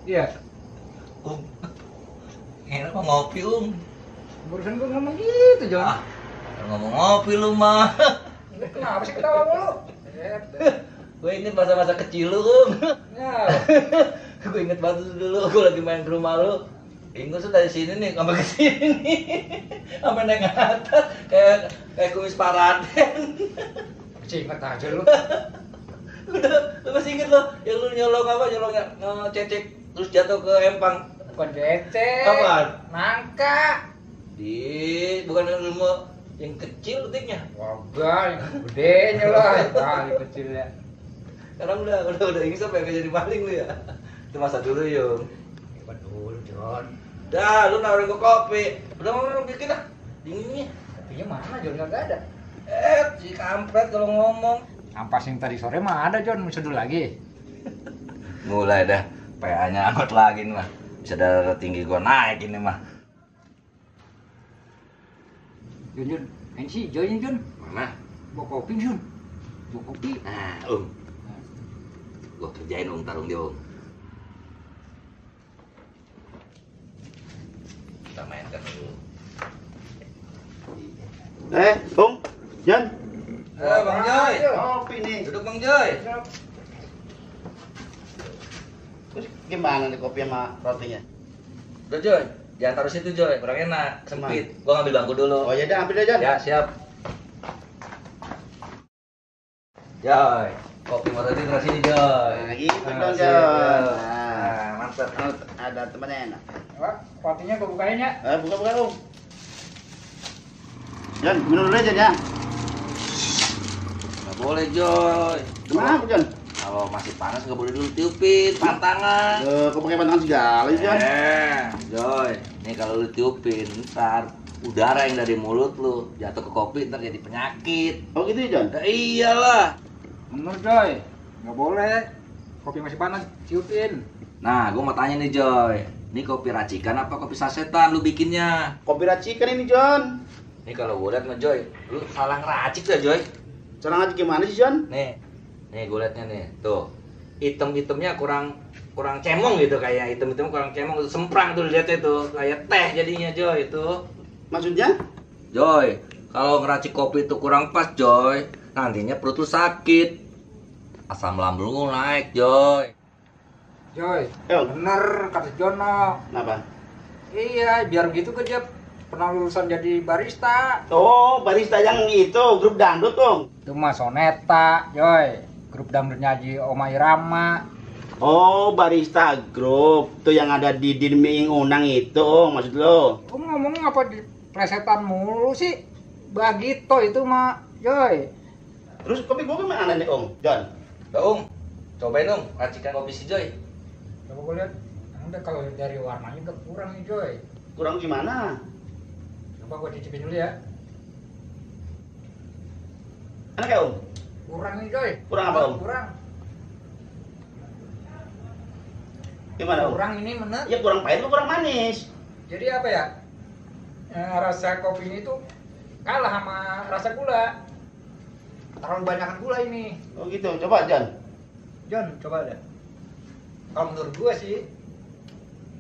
Iya. Enak mah ngopi, Barusan gue ngomong gitu, Jon. Ah, ngomong ngopi lu mah. Kenapa sih ketawa mulu? Gue inget masa-masa kecil lu, Ya. Gue inget banget dulu, gue lagi main ke rumah lu. Ingus tuh dari sini nih, sampai ke sini. Sampai naik atas, kayak kumis paraden. Masih inget aja lu. Udah, lu masih inget lo, yang lu nyolong apa, ngececek terus jatuh ke empang. Bukan cecek. Apaan? Nangka. Bukan ilmu yang kecil petiknya. Wagah, yang gedenya lah. Yang kecilnya. Sekarang udah ingin apa yang jadi maling lu ya? Itu masa dulu Yung. Hebat dulu, Jon. Dah, lu nawarin gua kopi. Udah mau bikin lah. Dinginnya. Kopinya mana, Jon? Nggak ada. Si kampret kalau ngomong. Ampas yang tadi sore mah ada, Jon. Mau seduh lagi. Mulai dah. PA-nya anggot lagi nih mah. Bisa darah tinggi gua naik ini mah. Jon, ini sih Jon, Jon. Mana? Bawa kopi, Jon. Bawa kopi. Nah, gua kerjain tarung dia, Kita mainkan dulu. Jon. Bang Joy. Kopi nih. Duduk Bang Joy. Terus gimana nih kopi sama rotinya? Udah Joy, jangan taruh situ Joy, kurang enak, sempit. Gua ngambil bangku dulu. Oh ya udah ambil aja. Ya, siap. Joy, kopi mau tadi terus sini Joy. Nah, gitu dong, sip, Jon. Joy. Nah. Mantap. Ada temannya enak. Wah, kopinya gue bukain ya. Buka dong. Jon, minum dulu aja ya. Nggak boleh Joy. Kenapa, Jon? Kalau masih panas nggak boleh dulu tiupin, pantangan. Kok pakai pantangan segala sih, Jon? Joy, nih kalau lu tiupin, ntar udara yang dari mulut lu jatuh ke kopi ntar jadi penyakit. Oh gitu ya, Jon? Iyalah. Bener, Joy. Nggak boleh. Kopi masih panas, tiupin. Nah, gua mau tanya nih Joy, ini kopi racikan apa kopi sasetan lu bikinnya? Kopi racikan ini, Jon. Nih kalau gue liat mah Joy, lu salah ngeracik dah Joy. Cara ngajak gimana sih, Jon? Nih gue liatnya nih, tuh item-itemnya kurang cemong gitu, kayak item-item kurang cemong, semprang tuh liatnya tuh, kayak teh jadinya Joy itu. Maksudnya? Joy, kalau ngeracik kopi itu kurang pas Joy, nantinya perut lu sakit, asam lambung lu naik Joy. Joy, Yo. bener kata Jono. Kenapa? Iya, biar gitu kan dia pernah lulusan jadi barista. Oh, barista yang itu, grup dangdut dong. Itu mah Soneta, Joy. Grup dangdutnya Haji Oma Irama. Oh, barista grup. Tuh yang ada di Dirming Unang itu, maksud lo. Lu ngomong apa di plesetan mulu sih? Bagito itu mah, Joy. Terus kopi gua gimana nih, Om? Jon? Udah cobain racikan kopi si Joy. Coba gue lihat. Udah kalau dari warnanya udah kurang nih, Joy. Kurang gimana? Coba gue cicipin dulu ya. Enak ya, Om? Kurang nih, Joy. Kurang apa, Om? Kurang. Gimana, Om? Kurang ini bener. Ya kurang pahit, kurang manis. Jadi apa ya? Rasa kopi ini tuh kalah sama rasa gula. Terlalu banyakan gula ini. Oh gitu, coba Jon. Jon, coba deh. Kalau menurut gua sih,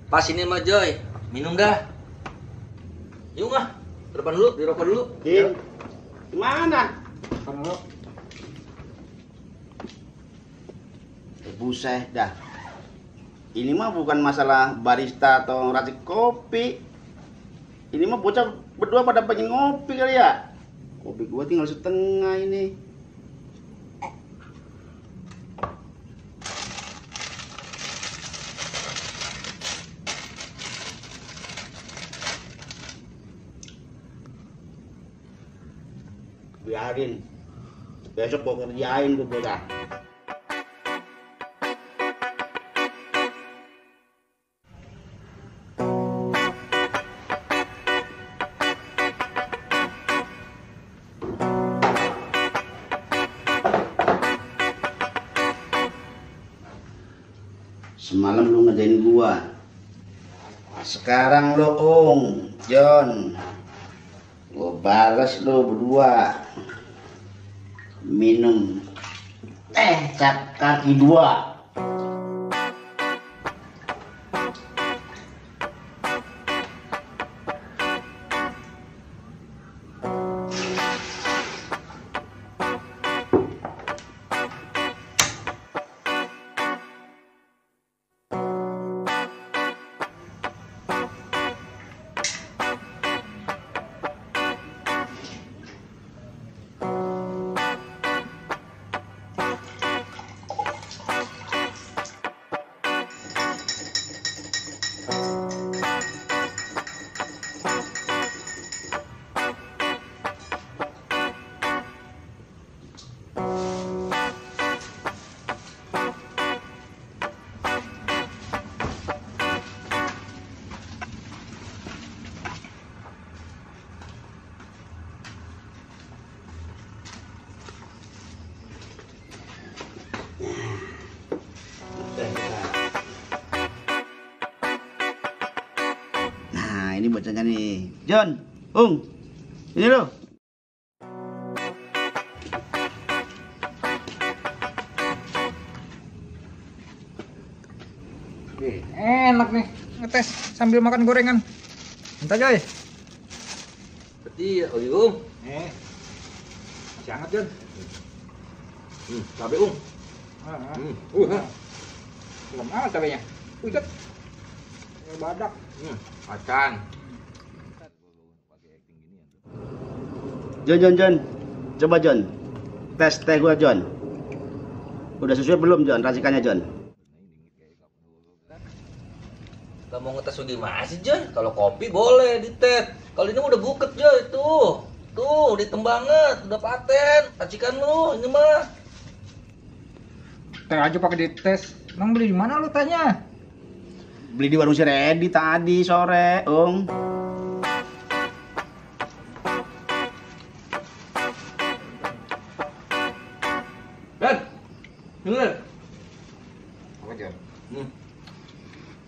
Pas ini mah Joy, minum dah. Yuk ah, ke depan dulu, di rokok dulu. Di mana? kan lu Buset dah. Ini mah bukan masalah barista atau racik kopi. Ini mah bocah berdua pada pengen ngopi kali ya. Kopi gua tinggal setengah ini. Biarin. Besok gua kerjain tuh bocah. Semalam lu ngerjain gua. Sekarang lu Jon. Gua balas lu berdua. Minum teh cap kaki dua. rasanya nih. John, ini lo. Enak nih, ngetes sambil makan gorengan. Minta Joy. Iya, oh Masih hangat John. Cabai Belum amat cabenya. Udah. Badak. Macan. John. Coba John. Tes teh gua John. Udah sesuai belum John racikannya John? Gak mau ngetes gimana sih Joy? Kalau kopi boleh dites. Kalau ini udah buket Joy, tuh ditem banget, udah paten. Racikan lu ini mah. Teh aja pakai dites. Emang beli di mana lu tanya? Beli di warung si Redi tadi sore, Ben, denger. Apa John?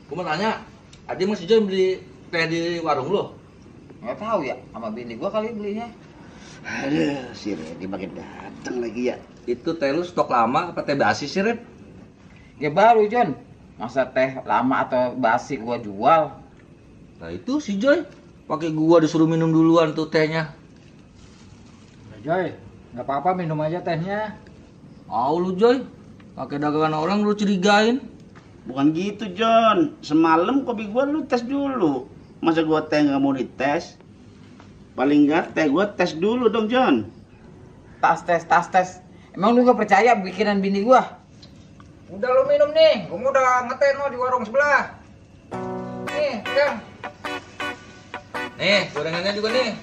Gua mau tanya, Adi masih Joy beli teh di warung lo? Nggak tahu ya, sama bini gua kali belinya. Aduh, si Redi makin datang lagi ya. Itu teh lu stok lama apa teh basi sih, Rep? Ya baru John. Masa teh lama atau basi gua jual? Nah itu si Joy, pakai gua disuruh minum duluan tuh tehnya. Ya Joy, nggak apa-apa minum aja tehnya. Lu Joy, pakai dagangan orang lu curigain. Bukan gitu John. Semalam kopi gua lu tes dulu. Masa gua teh nggak mau dites? Paling nggak teh gua tes dulu dong John. Tas tes. Emang lu gak percaya bikinan bini gua? Udah lu minum nih, gua udah ngeteh no di warung sebelah. Nih, pegang. Nih, gorengannya juga nih.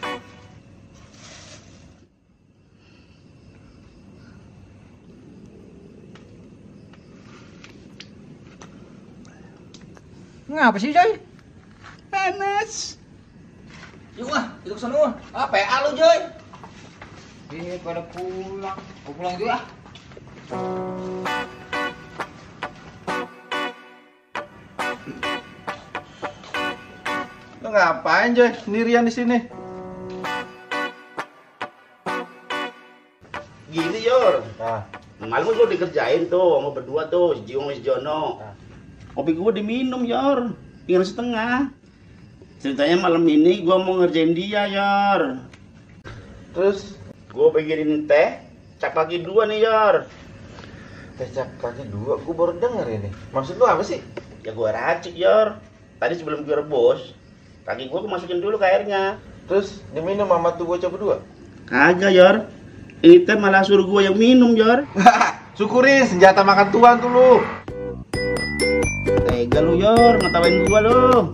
Ngapa sih Joy? Panas. Yuk mah, duduk sana. PA lu Joy. Pada pulang. Gua pulang juga. Lo ngapain Joy sendirian di sini? Gini Yor. Nah, Malam gua dikerjain tuh sama berdua tuh, si Jiwong sama si Jono. Kopi gua diminum Yor, tinggal setengah. Ceritanya malam ini gua mau ngerjain dia Yor. terus Gua bikinin teh, cak kaki 2 nih Yor. teh cap kaki 2, gue baru denger ini. Maksud lu apa sih? Ya gua racik Yor. Tadi sebelum gua rebus, kaki gua masukin dulu ke airnya. Terus diminum sama tuh bocah berdua? Kagak Yor. Ini teh malah suruh gua yang minum Yor. Syukurin senjata makan tuan tuh lu. Tega lu Yor, ngetawain gua lu.